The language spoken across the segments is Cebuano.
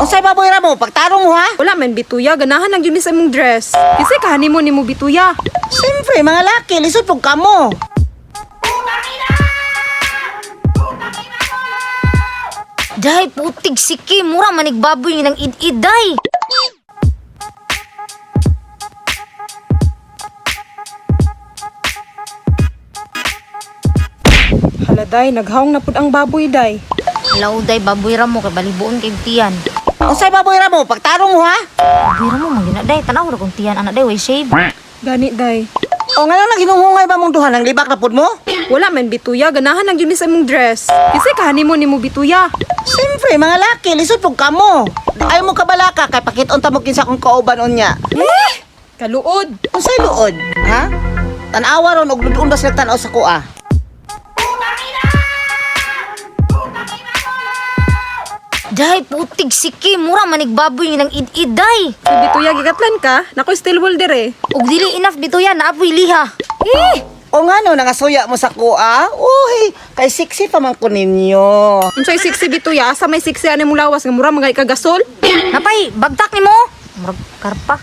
Unsay baboy ra mo? Pagtarong mo ha? Wala man bituya, ganahan lang jud mi sa imong dress. Kasi kahani mo nimo bituya. Siyempre, mga laki, lisod pug kamo. Day, putig siki, mura manig baboy ng id-id, day. Hala day, naghawng na pud ang baboy day. Law, day, baboy ra mo, kay balibuon kay tiyan. Unsay baboy ra mo? Pagtarong mo ha? Baboy ra mo, man day, tanaw ra kong tiyan, anak day, way shave. Gani day. O nga lang naghinunghungay ba mong duha nang libak na pud mo? Wala man bituya, ganahan lang jud mi sa imong dress. Kasi kahani mo nimo bituya. Siyempre, mga laki, lisod pug kamo. Ayaw mo kabalaka kay pakit-on ta mo kinsa akong kauban unya. Kaluod. Unsay luod, ha? Tan-awa ron og ludoon ba sila tan-aw sa kuha? Day, putig siki, mura manig baboy ng id-id, day. Si bituya gigatlan ka, nako steel wool dire. Ug dili enough bituya, naapoy liha. Eh, O nga no, nangasuya mo sa kuha? Uy, kay sexy pa man ko ninyo. unsay sexy bituya, asa may sexy ani mong lawas nga mura mga ikagasol? Napay, bagtak nimo. Murag karpa.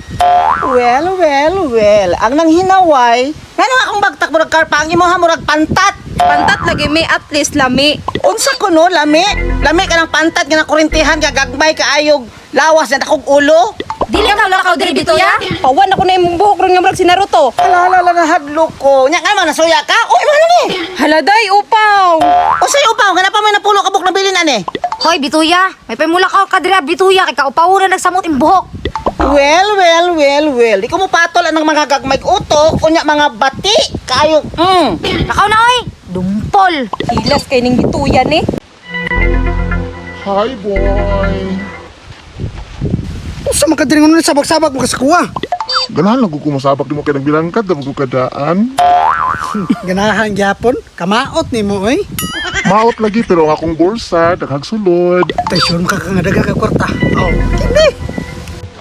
Well, well, well. Ang nanghinaway, ngano akong bagtak murag karpa ang imo ha murag pantat. Pantat lagi may at least lami. Unsa ko no, lami? Lami ka ng pantat nga nakurintihan ka gagmay kaayog lawas na dakog ulo. Dili ka lakaw diri bituya. Pawan ako na imong buhok ron nga murag si Naruto. Hala, hala, hala, nahadlok ko. Nya nga man nasuya ka? Uy, mahal ni. Hala day, upaw. Unsay upaw nga na pa may napulo ka buk na bilin ani? Hoy, bituya, may pamulakaw ka diri bituya kay kaupaw na nagsamot imong buhok. Well, well, well, well. Di ko mo patol ang mga gagmay utok, unya mga bati kayo. Lakaw na oy. Dumpol. Hilas kay ning bituya ni. Hi, boy. Usa man ka diri ngono sabak-sabak mo ka sa kuha. Ganahan lang ko kumasabak di mo kay nagbilangkad, da mo kadaan. Ganahan gyapon, kamaot nimo oy. Maot lagi pero ang akong bulsa daghang sulod. Tay sure ka nga daga ka kwarta. Oh, kini.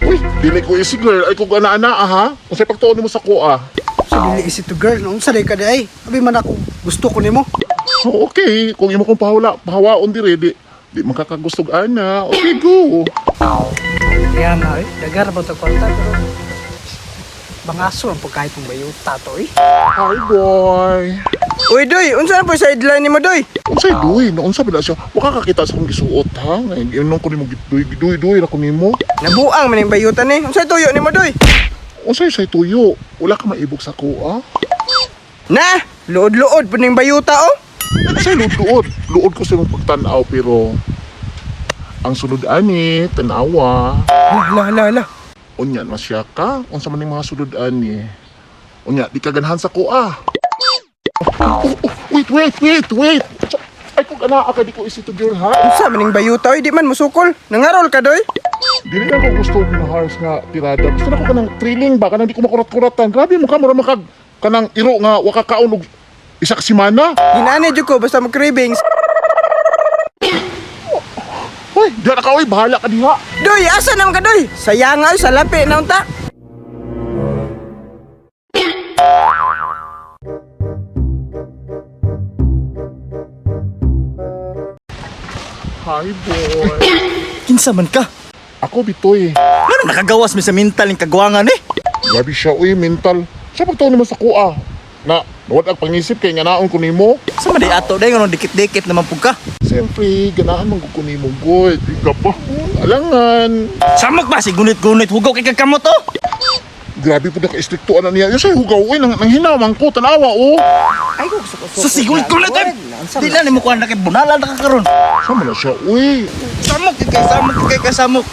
Uy, dili ko isi girl ay kung ana-ana ha. Unsay pagtuon nimo sa kuha? Sa dili isi to girl, no? Unsa day ka di ay? Abi man ako gusto ko nimo. Oh, okay, kung imo kong pahula, pahawaon diri di di makakagustog ana. Okay, go. Kaya nga oy, daga ra ba to kwarta pero bangaso ang pagkait mong bayuta to oy. Hi, boy. Uy, Doy, unsa na po sideline nimo, Doy? Unsay duy, no unsa ba na siya? Wa ka kakita sa akong gisuot ha. Ingon ko nimo duy duy duy ra ko nimo. Nabuang man yung bayutan ni. Unsa tuyo nimo, Doy? Unsay say tuyo? Wala ka maibog sa kuha. Na, luod-luod po ning bayuta oh. Unsay luod-luod? Luod ko sa imong pagtan-aw pero ang sulod ani tanawa. La la la la. Unya masya ka unsa man ning mga sulod ani. Unya di ka ganahan sa kuha. Oh, oh, wait, wait, wait, wait. Ay kung anaa ka di ko isi to girl ha. Unsa man ning bayuta oy, di man musukol. Nangarol ka, Doy? Dili na ko gusto og harsh nga tirada. Gusto na ko kanang thrilling ba kanang di ko makurat-kuratan. Grabe mo ka mura makag kanang iro nga wa ka kaon og isa ka semana. Ginani jud ko basta mo cravings. Hoy, diha na ka oy, bahala ka diha. Doy, asa naman ka, Doy? Sayang oy, sa lapi na unta. Hi boy. Kinsa man ka? Ako bitoy. Ngano nakagawas mi sa mental ning kagwangan eh? Grabe siya uy, mental. Sa pagtuon nimo sa kuha. Na, nawad ang pangisip kay nga naon ko nimo. Sa man di ato day ngano dikit-dikit naman pug ka. Siyempre, ganahan man ko nimo good. Ikaw pa, alangan. Samok ba si gunit-gunit hugaw kay kakamot oh. Grabe po naka-istrikto na niya. Yung sa'yo hugaw, uy, nang, nang hinamang ko, tanawa, oh. Ay ko gusto ko. Sa si gunit-gunit eh. Di na nimo kuan na kay bunalan na ka karon. Sama na siya, uy. Samok kay samok kay kasamok.